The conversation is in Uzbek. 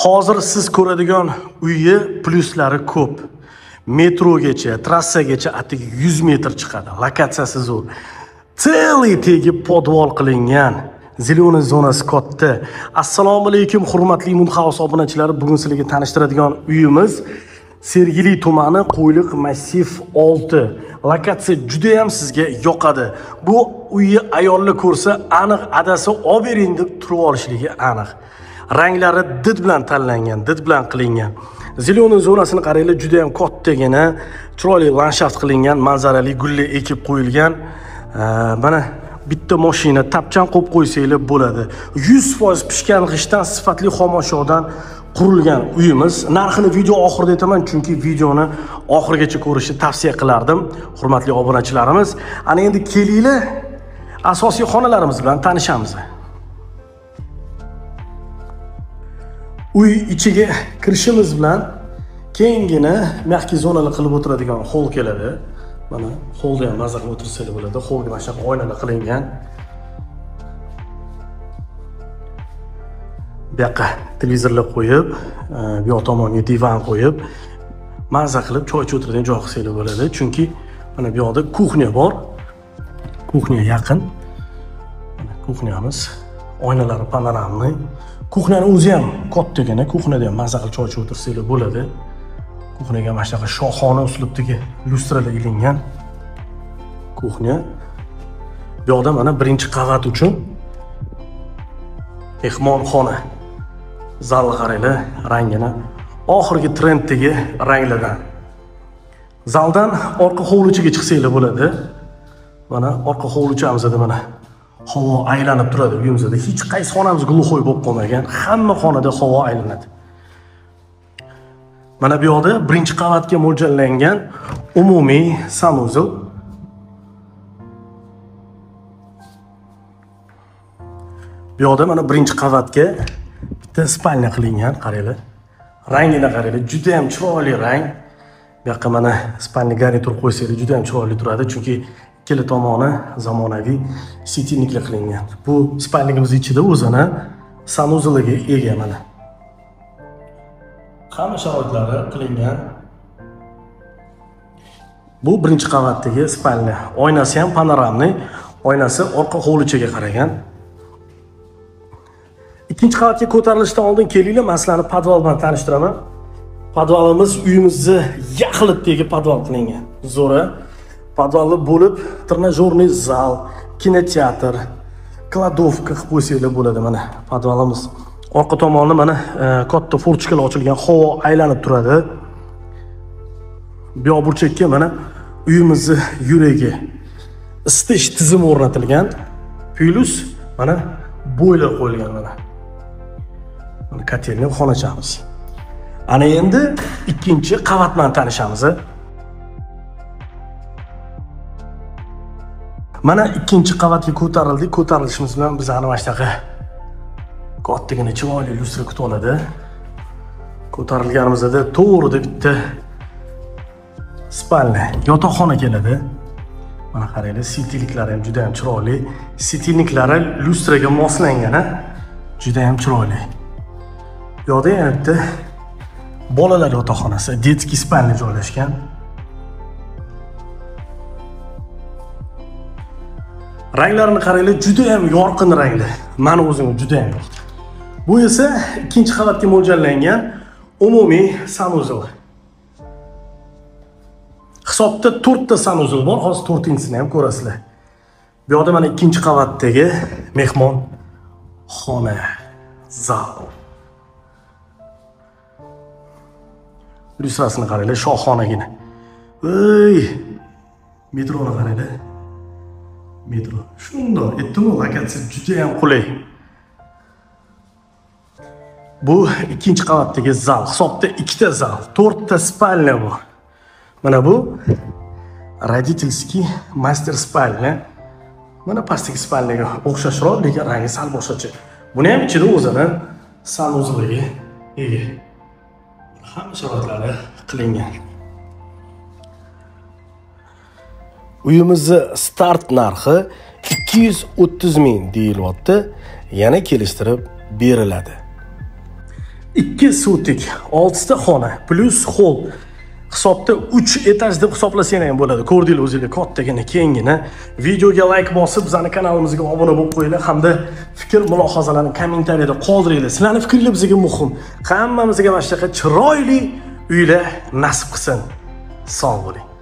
Hozir siz ko'radigan uyi plyuslari ko'p. Metrogacha, trassagacha atigi 100 metr chiqadi. Lokatsiyasi zo'r. Целый tegi podvol qilingan. Зеленый zonasi katta. Assalomu alaykum hurmatli Moon House obunachilari. Bugun sizlarga tanishtiradigan uyimiz Sergeli tumani, Qo'yliq massiv 6. Lokatsiya juda ham sizga yoqadi. Bu uyni ayollar ko'rsa aniq adasi olib bering deb turib olishligi aniq. Ranglari did bilan tanlangan, did bilan qilingan. Зеленый zonasini qaranglar, juda ham kattagina, chiroyli landshaft qilingan, manzarali gullar ekib qo'yilgan. Mana bitta mashina tapchan qo'yib qo'ysanglar bo'ladi. 100% pishgan g'ishtdan, sifatli xomashyodan qurilgan uyimiz. Narxini video oxirida aytaman, chunki videoni oxirigacha ko'rishni tavsiya qilardim, hurmatli obunachilarimiz. Ana endi kelinglar, asosiy xonalarimiz bilan tanishamiz. Uy ichiga kirishimiz bilan keyingina mягкий zonalar qilib o'tiradigan hol keladi. Mana holda ham maza qilib o'tirsanglar bo'ladi. Holga mana shunaqa oynalar qilingan. Bu yoqqa televizorlar qo'yib, bu yoq tomonga divan qo'yib, maza qilib choy ichib o'tiradigan joy qilsanglar bo'ladi. Chunki mana bu yoqda kuxnya bor. Kuxnya yaqin. Mana kuxnyamiz, oynalari panoramli. Kuxnyani o'zi ham kattagina, kuxnyada ham maza qilib choy ichib o'tirsanglar bo'ladi. Kuxnyaga mana shunaqa shohona uslubdagi lyustralar ilingan. Kuxnya. Bu yoqda mana birinchi qavat uchun mehmonxona. Zalni qaranglar, rangini oxirgi trenddagi ranglardan. Zaldan orqa hovlichaga chiqsanglar bo'ladi. Mana orqa hovlichamizda mana havo aylanib turadi uyimizda. Hech qaysi xonamiz gluxoy bo'lib qolmagan. Hamma xonada havo aylanadi. Mana bu yoqda birinchi qavatga mo'ljallangan umumiy sanuzel. Bu yoqda mana birinchi qavatga bitta spalnya qilingan, qaranglar. Rangini qaranglar, juda ham chiroyli rang. Bu yoqqa mana spalnya garnitur qo'ysanglar juda ham chiroyli turadi, chunki ikkala tomoni zamonaviy svetильникlar qilingan. Bu spalnigimiz ichida o'zini sanuzeliga ega mana. Hamma sharoitlari qilingan. Bu birinchi qavatdagi spalnya. Oynasi ham panoramli, oynasi orqa hovlichaga qaragan. Ikkinchi qavatga ko'tarilishdan oldin kelinglar, men sizlarni podval bilan tanishtiraman. Podvalimiz uyimizni yaqinidagi podval qilingan. Zo'ra. Podvalli bo'lib, trenajyorniy zal, kinoteatr, kladovka qilib qo'ysanglar bo'ladi mana podvalimiz. Orqa tomoni mana katta fortchkalar ochilgan, havo aylanib turadi. Bu yoq burchakka mana uyimizni yuragi isitish tizimi o'rnatilgan. Plus mana boyler qo'yilgan mana. Mana kotelni xonachamiz. Ana endi ikkinchi qavat bilan tanishamiz. Mana ikkinchi qavatga ko'tarildik. Ko'tarilishimiz bilan bizani mana shunaqa kattagina chiroyli lyustra kutib oladi. Ko'tarilganimizda to'g'rida bitta spalnya, yotoqxona keladi. Mana qaranglar, svetильниklari ham juda ham chiroyli. Svetильниklari lyustraga moslangan, juda ham chiroyli. Bu yoqda yana bitta bolalar yotoqxonasi, детский spalnya joylashgan. Ranglarini qaranglar, juda ham yorqin ranglar. Meni o'zimga juda ham yoqdi. Bu esa ikkinchi qavatga mo'ljallangan umumiy sanuzel. Hisobda 4 ta sanuzel bor, hozir 4-chisini ham ko'rasizlar. Bu yoqda mana ikkinchi qavatdagi mehmonxona, zal. Lyustrasini qaranglar, shohonagina. Ey, metroni qaranglar. Metro. Shundoq, aytdim-ku, lokatsiya juda ham qulay. Bu ikkinchi qavatdagi zal. Hisobda 2 ta zal, 4 ta spalnya bor. Mana bu родительский master spalnya. Mana pastdagi spalnyaga o'xshashroq, lekin rangi sal boshqacha. Buni ham ichida o'zini sanuzeliga ega. Hamma sharoitlari qilingan. Uyimizni start narxi 230 ming deyilyapti, yana kelishtirib beriladi. 2 sotik, 6 ta xona plus hol. Hisobda 3 etaj deb hisoblasanglar ham bo'ladi. Ko'rdinglar o'zinglar, kattagina, kengina. Videoga like bosib, bizning kanalimizga obuna bo'lib qo'yinglar hamda fikr mulohazalarni kommentariyada qoldiringlar. Sizlarning fikringiz bizga muhim. Hammamizga mana shunaqa chiroyli uylar nasib qilsin. Sog' bo'ling.